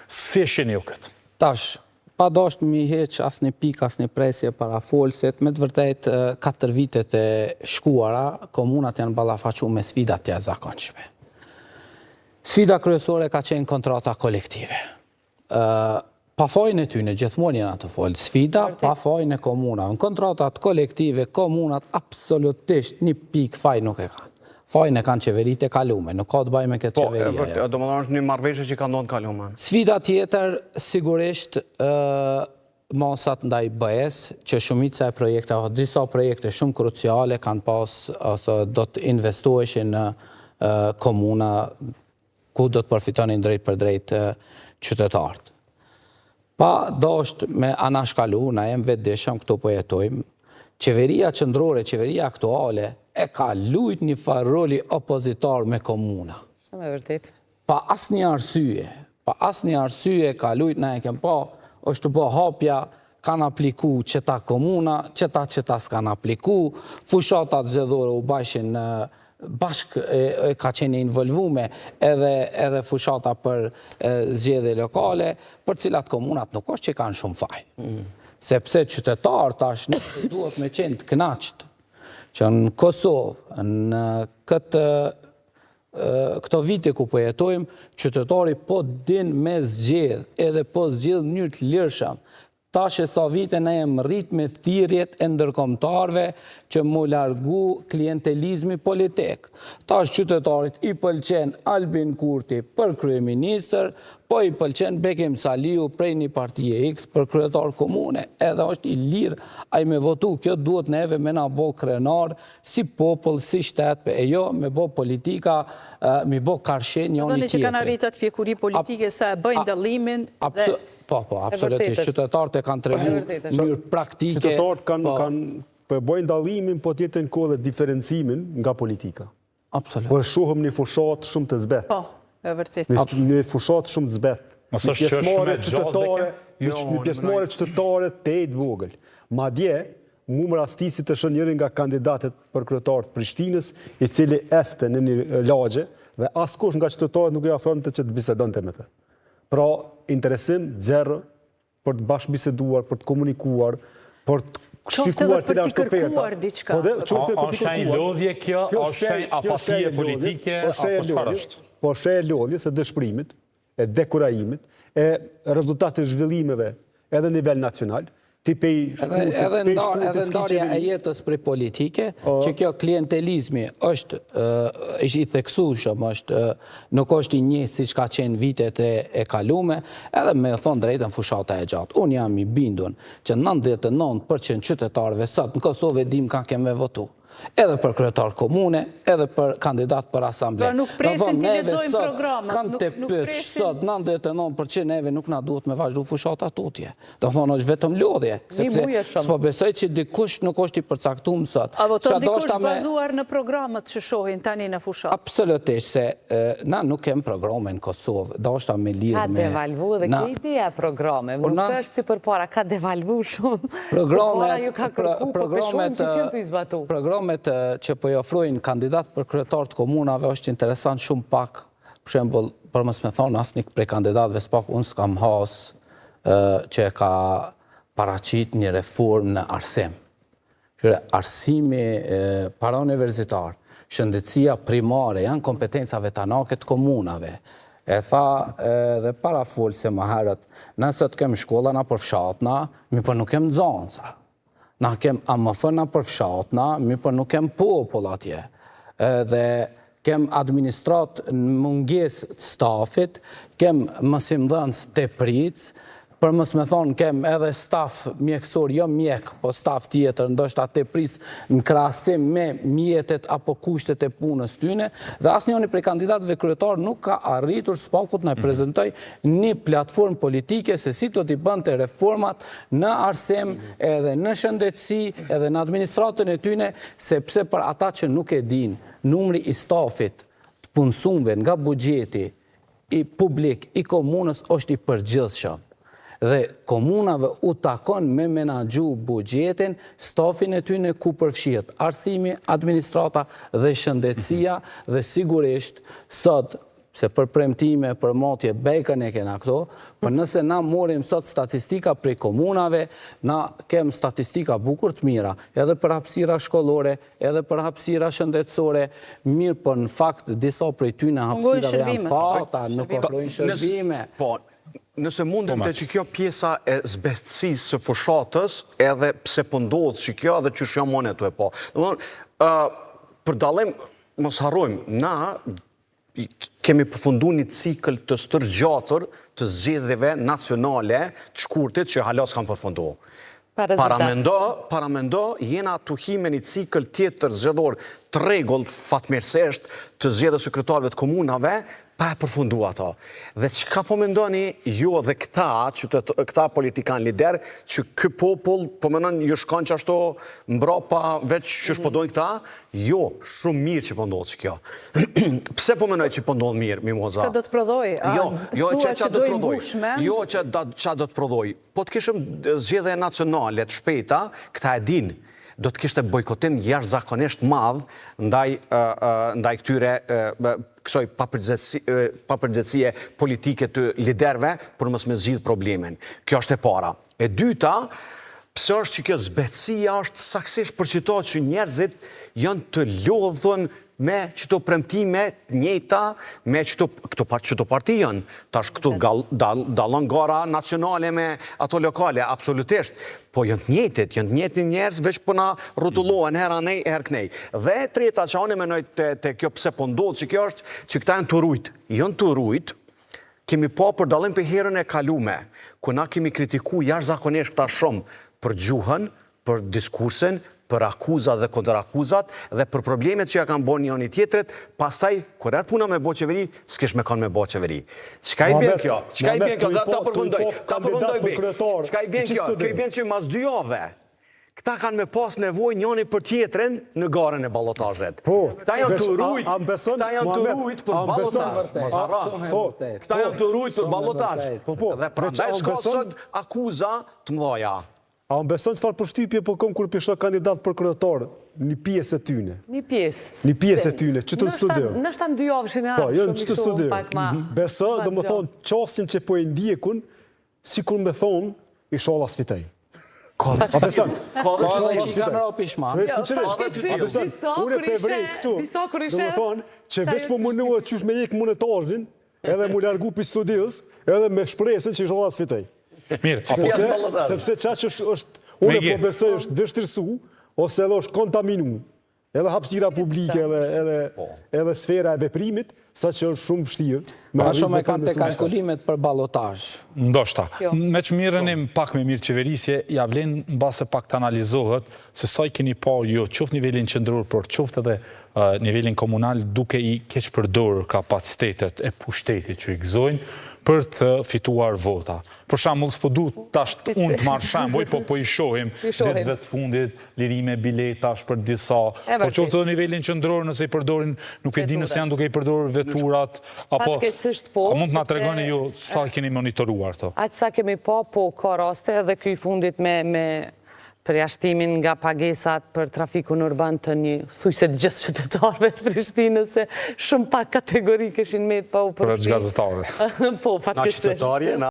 Si e shihni ju këtë? Tash, pa dashtë mi heq asnjë pikë, asnjë presje parafolësit, me të vërtetë katër vitet e shkuara, komunat janë ballafaqu me sfida të jashtëzakonshme. Sfida kryesore ka qenë kontrata kolektive. Pa fajin e tyne, gjithmonë jena tu folë, sfida pa fajin e komunave. Në kontratat kolektive, komunat absolutisht një pikë faj nuk e kanë. Fajin e kanë qeveritë e kalume, nuk ka të bajë me këtë po, qeveri. Po, domethënë është një marrëveshje që ka ndodhë në kalumen. Sfida tjetër, sigurisht, masat ndaj BE-së, që shumica e projekteve, disa projekte shumë kruciale kanë pas, ose do të investoheshin në komuna ku do të përfitonin drejtpërdrejt qytetarët. Pa dashtë me anashkalu, na jem vetëdijshëm, këtu po jetojmë, qeveria qendrore, qeveria aktuale, e ka lujt një farë roli opozitar me komuna. Shumë e vërtetë. Pa asnjë arsye, pa asnjë arsye ka lujt, na e kem pa, është bo hapja, kanë apliku qeta komuna, qeta qeta s'kanë apliku, fushatat zgjedhore u bajshin në bashkë e ka qenë involvume edhe edhe fushata për zgjedhje lokale, për cilat komunat nuk është që kanë shumë faj. Mm. Sepse qytetarët tash nuk duhet me qenë të knaqt që në Kosovë, në këtë këto vite ku po jetojmë, qytetari po din me zgjedh, edhe po zgjedh në mënyrë të lirshëm. Tash e sa vite na jem rrit me thirrjet e ndërkombëtarëve që mu largu klientelizmi politik. Tash qytetarit i pëlqen Albin Kurti për kryeministër, po i pëlqen Bekim Saliu prej një partie X për kryetar komune, edhe është i lirë ai me votu. Kjo duhet neve me na bo krenar si popull, si shtet, e jo me bo politika, mi bo karshi njoni tjetrit. Dhe që kanë arritë atë pjekuri politike sa e bëjnë dallimin dhe... Po, po, absolutisht, qytetarët e kanë tregu në mënyrë praktike. Qytetarët kanë, po. kanë, po e bëjnë dallimin, po të njëjtën kohë dhe diferencimin nga politika. Absolut. Po e shohim një fushatë shumë të zbehtë. Po, e vërtetë. Një, një fushatë shumë të zbehtë. Mos është që shumë e gjatë, jo, një pjesëmarrje qytetare të vogël. Madje, mu më rastisi të shoh njërin nga kandidatët për kryetar të Prishtinës, i cili ecte në një lagje dhe askush nga qytetarët nuk i afronte që të bisedonte me të. Pra, interesim zero për të bashkëbiseduar, për të komunikuar, për të shikuar cila është oferta. Diçka. Po dhe, qoftë për të kërkuar. Është lodhje kjo, është shenjë apatie politike, apo çfarë është? Po shenjë lodhje, e dëshpërimit, e dekurajimit, e rezultat e zhvillimeve edhe në nivel nacional, ti pej shkurtit, edhe, pej shkurtit, edhe ndarja e jetës prej politike, që kjo klientelizmi është, është i theksueshëm, është nuk është i njëjtë siç ka qenë vitet e, e kalume, edhe me thonë drejtën fushata e gjatë. Unë jam i bindun që 99% qytetarëve sot në Kosovë e dim ka kem me votu. Edhe për kryetar komune, edhe për kandidat për asamble. Pra nuk presin t'i lexojnë programet, kanë të pyet sot 99% neve nuk na duhet me vazhdu fushata tutje. Do thonë është vetëm lodhje, sepse s'po besoj që dikush nuk është i përcaktuar sot. A voton dikush bazuar në programet që shohin tani në fushatë? Absolutisht se na nuk kem programe në Kosovë, doshta me lidh me... Ka devalvu dhe kjo ideja e programeve, po nuk është si përpara, ka devalvu shumë. Përpara ju ka kërku, po pe shohim që s'janë tu i zbatu. Programet që po i ofrojnë kandidat për kryetar të komunave është interesant shumë pak, për shembull, për mos me thonë asnjë prej kandidatëve s'pak unë s'kam has që e ka paraqit një reformë në arsim. Qyre, arsimi parauniversitar, shëndetësia primare, janë kompetenca vetanake të komunave. E tha edhe parafolësi më herët, na sot kem shkolla nëpër fshatna, mirëpo nuk kem nxansa. Na kem AMF nëpër fshatna, mirëpo nuk kem popull atje. Edhe kem administratë në mungesë të stafit, kem mësimdhënës tepricë, për mos me thonë kem edhe staf mjekësor, jo mjek, po staf tjetër, ndoshta tepricë në krahasim me mjetet apo kushtet e punës tyne, dhe asnjëri prej kandidatëve kryetar nuk ka arritur s'paku të na mhm. prezentoj një platformë politike se si do t'i bënte reformat në arsim, mhm. edhe në shëndetësi, edhe në administratën e tyne, sepse për ata që nuk e dinë, Numri i stafit të punësumve nga buxheti i publik i komunës është i përgjithshëm dhe komunave u takon me menaxhu buxhetin, stafin e tyne ku përfshihet arsimi, administrata dhe shëndetësia dhe sigurisht sot. Se për premtime, për matje, bejkën e kena këto, për nëse na morim sot statistika prej komunave, na kem statistika bukur të mira, edhe për hapësira shkollore, edhe për hapësira shëndetësore, mirë, por në fakt disa prej tyne hapësirave janë thata, nuk ofrojnë shërbime. Po, nëse mundem te qikjo pjesa e zbehtësisë së fushatës, edhe pse po ndodh qikjo edhe qysh jam unë tu e pa. Domethënë, për dallim, mos harrojmë, na kemi përfundu një cikël të stërgjatur të zgjedhjeve nacionale të shkurtit që hala s'kanë përfundu. Paramendo, paramendo, jena tu hi me një cikël tjetër zgjedhor të rregullt fatmirësisht të zgjedhjes së kryetarëve të komunave, pa e përfundu ato. Dhe çka po mendoni ju dhe këta, qytet, këta politikan lider, që ky popull po mendon ju shkon qashtu mbrapa veç qysh po dojnë këta? Jo, shumë mirë që po ndodh qikjo. Pse po mendoj që po ndodh mirë, Mimoza? Çka do të prodhoj? Jo, jo, që ça do të prodhoj? Jo, që ça do të prodhoj? Po të kishim zgjedhje nacionale të shpejta, këta e dinë, do të kishte bojkotim jashtëzakonisht madh ndaj ndaj këtyre kësaj papërgjegjësie politike të liderëve për mos me zgjidh problemin. Kjo është e para. E dyta, pse është që kjo zbehtësia është saksisht për qito që njerëzit janë të lodhun me qito premtime të njëjta, me qito, këto, qito parti janë, tash këtu dallon gara nacionale me ato lokale, absolutisht, po janë të njëjtit, janë të njëjtit njerëz, veç po na rrotullohen herë anej, herë knej. Dhe e treta që unë menoj te, te kjo pse po ndodh që kjo është që këta janë tu rujt, janë tu rujt, Kemi pa për dallim prej herën e kalume, ku na kemi kritiku jashtëzakonisht këta shumë për gjuhën, për diskursin, për akuzat dhe kundërakuzat dhe për problemet që ja kanë bo njëri tjetrit, pastaj kur erdh puna me bo qeveri, s'kish me kanë me bo qeveri. Çka i bjen kjo? Çka i bjen kjo? Ta përfundoj, ta përfundoj be. Çka i bjen kjo? Kjo i bjen që mas dy jave Këta kanë me pas nevojë njëri për tjetrin në garën e balotazhit. Po, këta janë tu rujt, këta janë tu rujt për balotazh. Mos harro. Po, këta janë tu rujt për balotazh. Po, po. Dhe prandaj s'ka sot akuza të mëdha. A më beson çfarë përshtypje po kom kur po i shoh kandidat për kryetar, një pjesë e tyne. Një pjesë. Një pjesë e tyne, që të studio. Nështë në dy javëshin e po, jo, ardhshëm, i shohim pak ma. Mhm. Beso, domethonë, qasjen që po e ndjekun, Sikur me thonë, ishalla s'fitoj. A beson? Ka edhe që kanë ra pishman. Jo, sinqerisht, a beson? Unë pe vrej këtu. Domethonë, që veç po mundohet qysh me hjek monetazhin, edhe mu largu prej studios, edhe me shpresën që ishalla s'fitoj. Mirë, sepse, sepse qaq është, është unë po besoj është vështirësu, ose edhe është kontaminu. Edhe hapësira publike edhe edhe po. edhe sfera e veprimit, sa që është shumë vështirë. Ma shumë e kanë te kalkulimet për balotazh. Ndoshta. Jo. Meqë merrenim pak me mirëqeverisje, ja vlen mbase pak të analizohet se sa i keni pa jo qoftë nivelin qendror, por qoftë edhe nivelin komunal duke i keqpërdorur kapacitetet e pushtetit që i gëzojnë për të fituar vota. Për shembull, s'po du tash unë të marr shembuj, po po i shohim ditëve të fundit lirime biletash për disa, po qoftë edhe nivelin qendror nëse i përdorin, nuk e di nëse janë duke i përdorur veturat, apo Fatkeqësisht po. A mund të na tregoni ju sa i keni monitoruar to? Aq sa kemi pa, po ka raste edhe ky i fundit me me përjashtimin nga pagesat për trafikun urban të një thujse të gjithë qytetarëve të Prishtinës se shumë pak kategori kishin met pa u përfshi. Përveç gazetarëve. Po, fatkeqësisht. Na qytetarë jena.